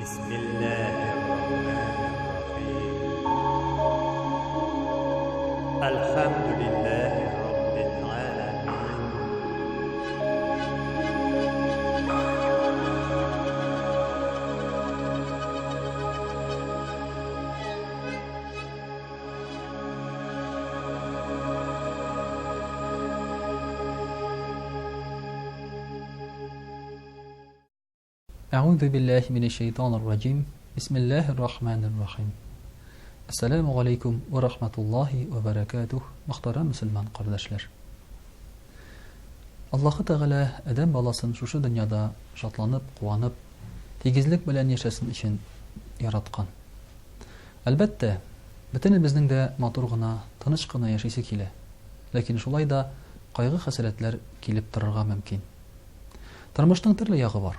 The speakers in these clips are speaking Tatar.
Бисмиллаһир-рахманир-рахим. Әлхәмдүлиллаһи раббил галамин. Әгъузу биллаһи минәш шәйтанир раҗим. Бисмиллаһир рахманир рахим. Ассаламу алейкум ва рахматуллаһи ва баракатух. Мөхтәрәм мөселман кардәшләр. Аллаһы Тәгалә адәм баласын шушы дөньяда шатланып, куанып, тигезлек белән яшәсен өчен яраткан. Әлбәттә, бөтенебезнең дә матур гына, тыныч кына яшисе килә. Ләкин шулай да кайгы-хәсрәтләр килеп торырга мөмкин. Тормышның төрле ягы бар.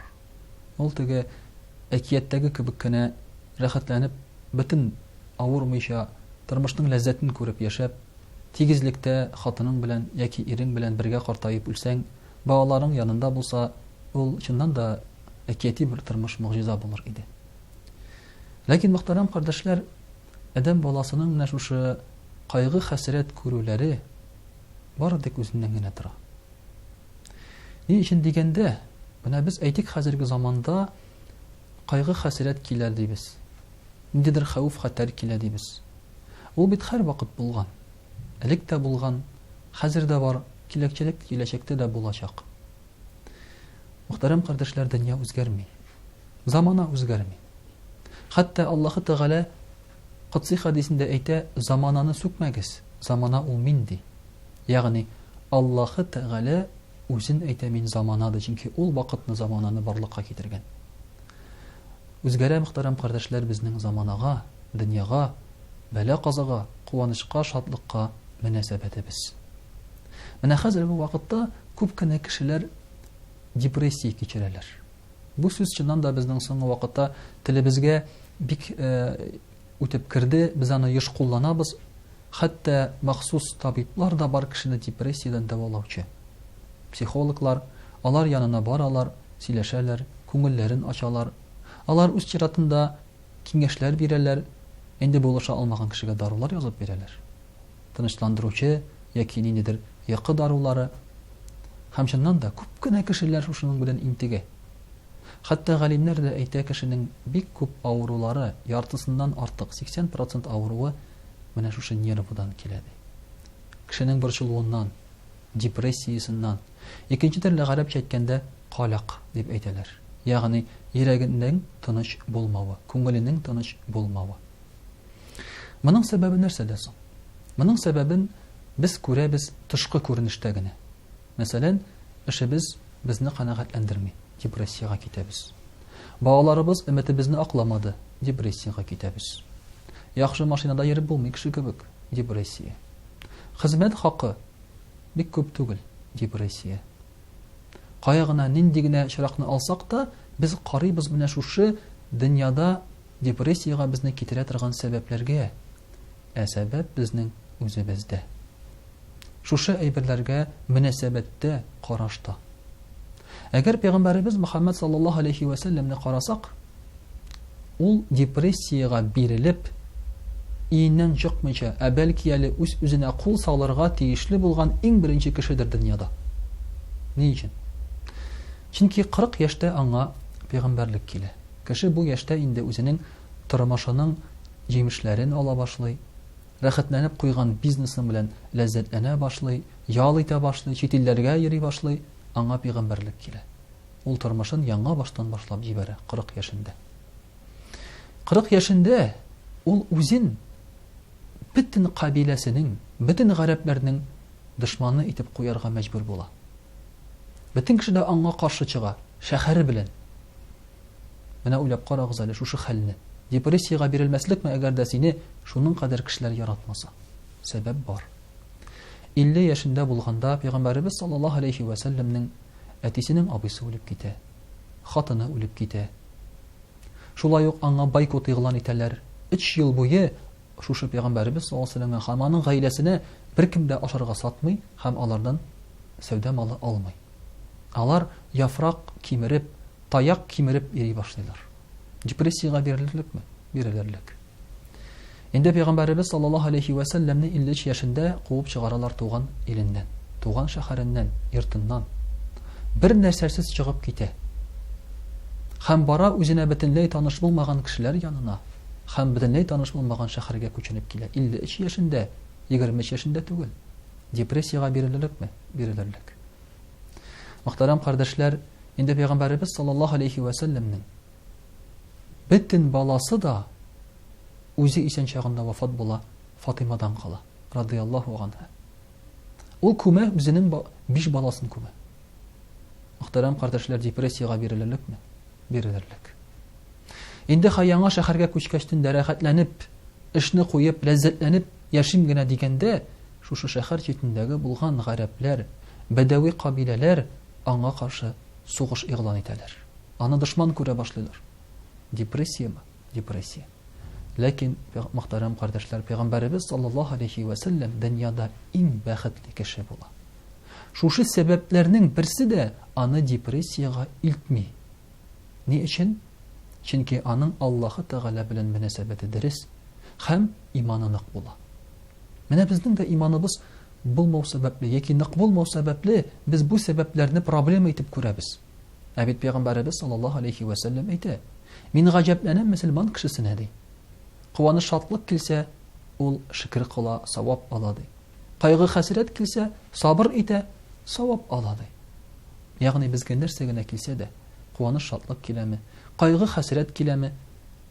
Ул теге әкияттәге кебек кенә рәхәтләнеп, бөтен авырмыйча, тормышның ләззәтен күреп яшәп, тигезлектә хатының белән яки ирең белән бергә картаеп үлсәң, балаларың янында булса, ул чыннан да әкияти бер тормыш, могҗиза булыр иде. Ләкин, мөхтәрәм кардәшләр, адәм баласының менә шушы кайгы-хәсрәт күрүләре бары тик үзеннән генә тора. Ни өчен дигәндә, менә без әйтик хәзерге заманда кайгы-хәсрәт килә дибез. Ниндидер хәвеф-хәтәр килә дибез. Ул бит һәрвакыт булган. Элек тә булган, хәзер дә бар, киләчәк киләчәктә дә булачак. Мөхтәрәм кардәшләр, дөнья үзгәрми. Замана үзгәрми. Хәтта Аллаһы Тәгалә Кодси хәдисендә әйтә, замананы сүкмәгез, замана ул мин, ди. Ягъни, Аллаһы Тәгалә үзен әйтә мин замана ди, чөнки ул вакытны, замананы барлыкка китергән. Үзгәрә, мөхтәрәм кардәшләр, безнең заманага, дөньяга, бәла-казага, куанычка, шатлыкка мөнәсәбәтебез. Менә хәзерге вакытта күп кенә кешеләр депрессия кичерәләр. Бу сүз чыннан да безнең соңгы вакытта телебезгә бик үтеп керде, без аны еш кулланабыз. Хәтта махсус табиблар да бар кешене депрессиядән дәвалаучы. Психологлар, алар янына баралар, сөйләшәләр, күңелләрен ачалар. Алар үз чиратында киңәшләр бирәләр, инде булыша алмаган кешегә дарулар язып бирәләр. Тынычландыручы яки ниндидер йокы дарулары. Һәм чыннан да күп кенә кешеләр шушының белән интегә. Хәтта галимнәр дә әйтә кешенең бик күп авырулары, яртысыннан артык, 80 процент авыруы менә шушы нервыдан килә ди. Кешенең борчылуыннан, депрессиясеннән. Икенче төрле гарәпчә әйткәндә калак дип әйтәләр. Ягъни йөрәгенең тыныч булмавы, күңеленең тыныч булмавы. Моның сәбәбе нәрсәдә соң? Моның сәбәбен без күрәбез тышкы күренештә генә. Мәсәлән, эшебез безне канәгатьләндерми, депрессиягә китәбез. Балаларыбыз өметебезне акламады, депрессиягә китәбез. Яхшы машинада йөреп булмый кеше кебек, депрессия. Хезмәт хакы бик күп түгел, депрессия. Кая гына, нинди генә очракны алсак та, без карыйбыз менә шушы дөньяда депрессиягә безне китерә торган сәбәпләргә. Ә сәбәп безнең үзебездә. Шушы әйберләргә мөнәсәбәттә, карашта. Әгәр пәйгамбәребез Мөхәммәд саллаллаһу алейхи вә сәлләмне карасак, ул депрессиягә бирелеп, өеннән чыкмыйча, ә бәлки әле үз-үзенә кул салырга тиешле булган иң беренче кешедер дөньяда. Ни өчен? Чөнки 40 яшьтә аңа пәйгамбәрлек килә. Кеше бу яшьтә инде үзенең тормышының җимешләрен ала башлый, рәхәтләнеп куйган бизнесы белән ләззәтләнә башлый, ял итә башлый, чит илләргә йөри башлый, аңа пәйгамбәрлек килә. Ул тормышын яңа баштан башлап җибәрә 40 яшендә. 40 яшендә ул үзен бөтен кабиләсенең, бөтен гарәпләрнең дошманы итеп куярга мәҗбүр була. Бөтен кеше дә аңа каршы чыга, шәһәре белән. Менә уйлап карагыз әле шушы хәлне. Депрессиягә бирелмәслекме, әгәр дә сине шуның кадәр кешеләр яратмаса? Сәбәп бар. 50 яшендә булганда пәйгамбәребез саллаллаһу алейхи вә сәлләмнең әтисенең абыйсы үлеп китә. Хатыны үлеп китә. Шулай ук аңа бойкот игълан итәләр. Өч ел буе шушы пәйгамбәребез саллаллаһу алейһи ва сәлләмгә һәм аның гаиләсенә беркем дә ашарга сатмый һәм алардан сәүдә малы алмый. Алар яфрак кимереп, таяк кимереп йөри башлыйлар. Депрессиягә бирелерлекме? Бирелерлек. Инде пәйгамбәребез саллаллаһу алейхи вә сәлләмне 53 яшендә куып чыгаралар туган иленнән, туган шәһәреннән, йортыннан. Бер нәрсәсез чыгып китә. Һәм бара үзенә бөтенләй таныш булмаган кешеләр янына һәм бөтенләй таныш булмаган шәһәргә күченеп килә. 53 яшендә, 23 яшендә түгел. Депрессиягә бирелерлекме? Бирелерлек. Мөхтәрәм кардәшләр, инде пәйгамбәребез саллаллаһу алейхи вә сәлләмнең бөтен баласы да үзе исән чагында вафат була, Фатыймадан кала, радыяллаһу анһа. Ул күмә үзенең биш баласын күмә. Мөхтәрәм кардәшләр, депрессиягә бирелерлекме? Бирелерлек. Инде ха яңа шәһәргә күчкәчтен дә рәхәтләнеп, эшне куеп, ләззәтләнеп яшим генә дигәндә, шушы шәһәр читендәге булган гарәпләр, бәдәви кабиләләр аңа каршы сугыш игълан итәләр. Аны дошман күрә башлыйлар. Депрессияме? Депрессия. Ләкин, мөхтәрәм кардәшләр, пәйгамбәребез саллаллаһу алейхи вә сәлләм дөньяда иң бәхетле кеше була. Шушы сәбәпләрнең берсе дә аны депрессиягә илтми. Ни өчен? Чөнки аның Аллаһы Тәгалә белән мөнәсәбәте дөрес һәм иманы нык була. Менә безнең дә иманыбыз булмау сәбәпле яки нык булмау сәбәпле без бу сәбәпләрне проблема итеп күрәбез. Ә бит пәйгамбәребез саллаллаһу алейхи вә сәлләм әйтә, Мин гаҗәпләнәм мөселман кешесенә, ди. Куаныч шатлык килсә, ул шөкер кыла, савап ала, ди. Кайгы-хәсрәт килсә, сабыр итә, савап ала, ди. Ягъни безгә нәрсә генә килсә дә, куаныч шатлык киләме, кайгы-хәсрәт киләме,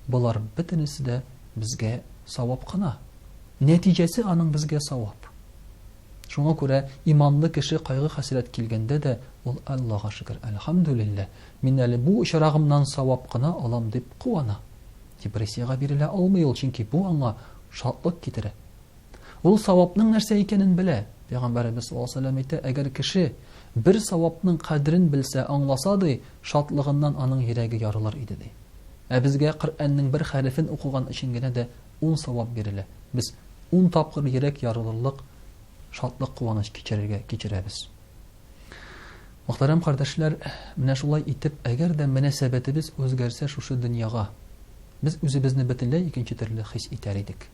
болар бөтенесе дә безгә савап кына. Нәтиҗәсе аның безгә савап. Шуңа күрә иманлы кеше кайгы-хәсрәт килгәндә дә ул Аллага шөкер, әлхәмдүлилләһ, мин әле бу очрагымнан савап кына алам дип куана. Депрессиягә бирелә алмый ул, чөнки бу аңа шатлык китерә. Ул савапның нәрсә икәнен белә. Пәйгамбәребез саллаллаһу алейһи ва сәлләм әйтә, әгәр кеше бер савапның кадерен белсә, аңласа, ди, шатлыгыннан аның йөрәге ярылыр иде, ди. Ә безгә Коръәннең бер хәрефен укыган өчен генә дә ун савап бирелә. Без ун тапкыр йөрәк ярылырлык шатлык-куаныч кичерергә кичерәбез. Мөхтәрәм кардәшләр, менә шулай итеп, әгәр дә мөнәсәбәтебез үзгәрсә шушы дөньяга, без үзебезне бөтенләй икенче төрле хис итәр идек.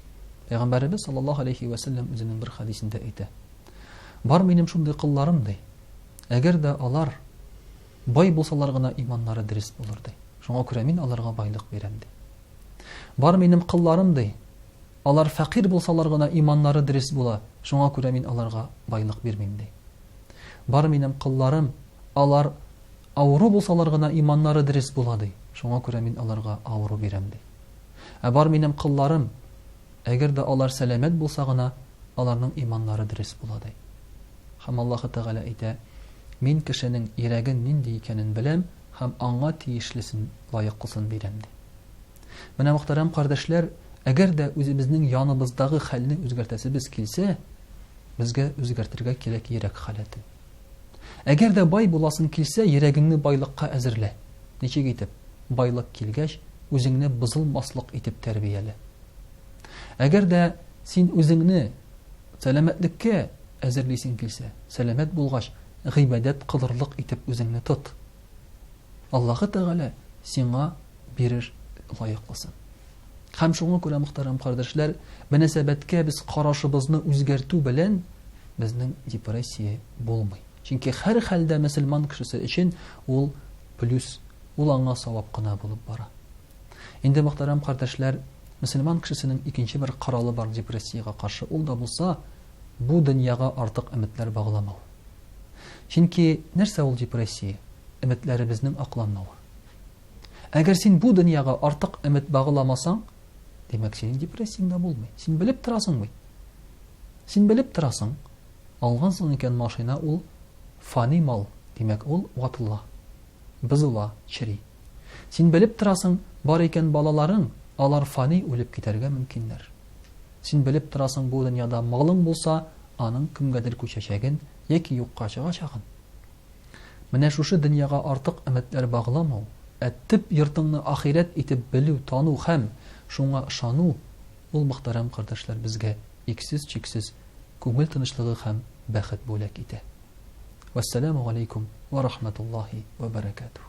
Пәйгамбәребез саллаллаһу алейхи вә сәлләм үзенең бер хәдисендә әйтә. Бар минем шундый колларым, ди. Әгәр дә алар бай булсалар гына иманнары дөрес булыр, ди. Шуңа күрә мин аларга байлык бирәм, ди. Бар минем колларым, ди. Алар фәкыйрь булсалар гына иманнары дөрес була, шуңа күрә мин аларга байлык бирмим, ди. Бар минем колларым, алар авыру булсалар гына иманнары дөрес була, ди, шуңа күрә мин аларга авыру бирәм, ди. Ә бар минем колларым, әгәр дә алар сәламәт булса гына, аларның иманнары дөрес була, ди. Һәм Аллаһы Тәгалә әйтә, Мин кешенең йөрәген нинди икәнен беләм һәм аңа тиешлесен, лаеклысын бирәм, ди. Менә, мөхтәрәм кардәшләр, әгәр дә үзебезнең яныбыздагы хәлне үзгәртәсебез килсә, безгә үзгәртергә кирәк йөрәк халәтен. Әгәр дә бай буласың килсә, йөрәгеңне байлыкка әзерлә. Ничек итеп? Байлык килгәч, үзеңне бозылмаслык итеп тәрбиялә. Әгәр дә син үзеңне сәламәтлеккә әзерлисең килсә, сәламәт булгач, гыйбадәт кылырлык итеп үзеңне тот. Аллаһы Тәгалә сиңа бирер лаеклысын. Һәм шуңа күрә, мөхтәрәм кардәшләр, мөнәсәбәткә без карашыбызны үзгәртү белән безнең депрессия булмый. Чөнки һәр хәлдә мөселман кешесе өчен ул плюс, ул аңа савап кына булып бара. Инде, мөхтәрәм кардәшләр, мөселман кешесенең икенче бер коралы бар депрессиягә каршы, ул да булса, бу дөньяга артык өметләр багламау. Чөнки нәрсә ул депрессия? Өметләребезнең акланмавы. Әгәр син бу дөньяга артык өмет багламасаң, димәк, синең депрессияң дә булмый. Син белеп торасың бит. Син белеп торасың, алгансың икән машина ул фани мал, димәк, ул ватыла, бозыла, чери. Син белеп торасың, бар икән балаларың, алар фани үлеп китәргә мөмкиннәр. Син белеп торасың, бу дөньяда малың булса, аның кемгәдер күчәчәген яки юкка чыгачагын. Менә шушы дөньяга артык өметләр багламау, ә төп йортыңны ахирәт итеп белү, тану һәм шуңа ышану, ул, мөхтәрәм кардәшләр, безгә иксез-чиксез күңел тынычлыгы һәм бәхет бүләк итә. Вәссәламү галәйкүм вә рахмәтуллаһи вә бәрәкәтүһ.